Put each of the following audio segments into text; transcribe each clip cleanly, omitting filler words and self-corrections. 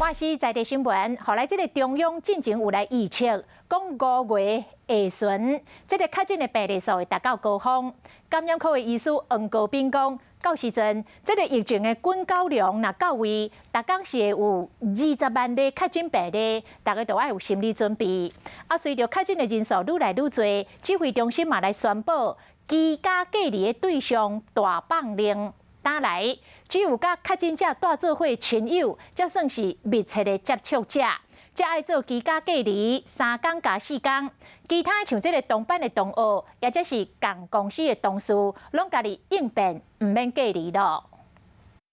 我是在地新聞，予來這個中央進前有來預測，講5月下旬，這個確診的病例數會達到高峰。感染科的醫師黃國斌講，到時陣，這個疫情的滾狗量若到位，逐工是會有20萬例確診病例，大家都愛有心理準備。啊，隨著確診的人數愈來愈濟，指揮中心嘛來宣布居家隔離的對象大放令，打來。只有佮確診者蹛做伙親友，才算是密切的接觸者，才愛做居家隔離3工加4工。其他像這個同班的同學，抑者是仝公司的同事，攏家己應變，毋免隔離囉。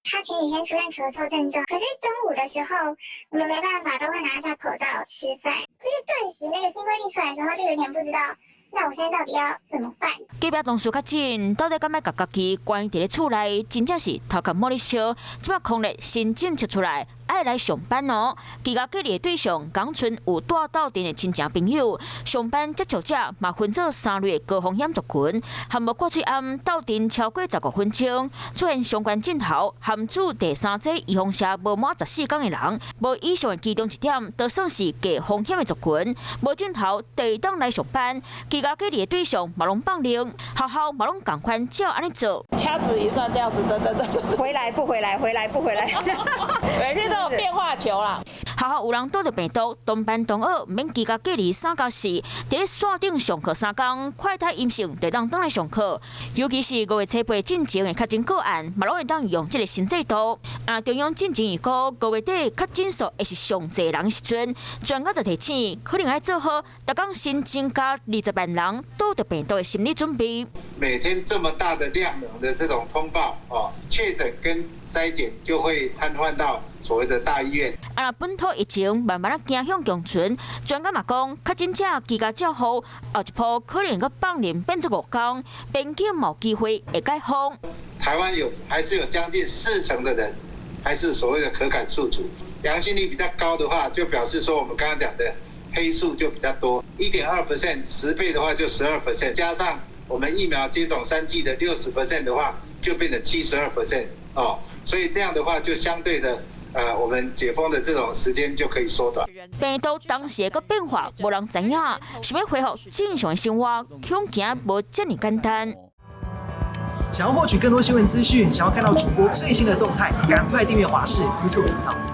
他前幾天出現咳嗽症狀，可是中午的時候，我們沒辦法，都會拿下口罩吃飯。就是頓時那個新規定出來的時候，就有點不知道，那我現在到底要怎麼辦？隔壁同事確診，到底敢欲共家己關佇咧厝內，真正是頭殼耄咧燒。這擺抗疫新政策出來，愛來上班哦。居家隔離的對象，仝賰有蹛鬥陣的親情朋友，上班接觸者嘛分做三類高風險族群，含無掛喙罨鬥陣超過15分鐘，出現相關症頭，含注第三劑預防射無滿14工的人，無以上的其中一點，都算是低風險的族群。無症頭，就會當來上班。居家隔離的對象嘛攏放令，學校嘛攏仝款照按呢做。掐指一算，這樣子，等等等，回來不回來，回來不回來，每天都有變化球啦。學校有人帶著病毒，同班同學毋免居家隔離3加4，佇咧線頂上課3工，快篩陰性就當轉來上課。尤其是5月初8進前的確診個案，嘛攏會當用這個新制度。啊，中央進前預估5月底確診數會是上濟人的時陣，專家就提醒，可能愛做好逐工新增加20萬人帶著病毒的心理準備。每天這麼大的量能的這種通報，哦，確診跟篩檢就會癱瘓到所謂的大醫院。啊，本土疫情慢慢仔走向共存，專家嘛講，確診者居家照護，後一波可能閣放任變做5工，邊境無機會會解封。台灣有還是有將近4成的人，還是所謂的可感宿主，陽性率比較高的話，就表示說我們剛剛講的黑數就比較多，1.2%，10倍的話就12%，加上我們疫苗接種3劑的60% 的話，就變成72% 哦，所以這樣的話就相對的，我們解封的這種時間就可以縮短。病毒當時的變化，無人知影，想欲恢復正常的生活，恐驚無遮爾簡單。想要獲取更多新聞資訊，想要看到主播最新的動態，趕快訂閱華視 YouTube 頻道。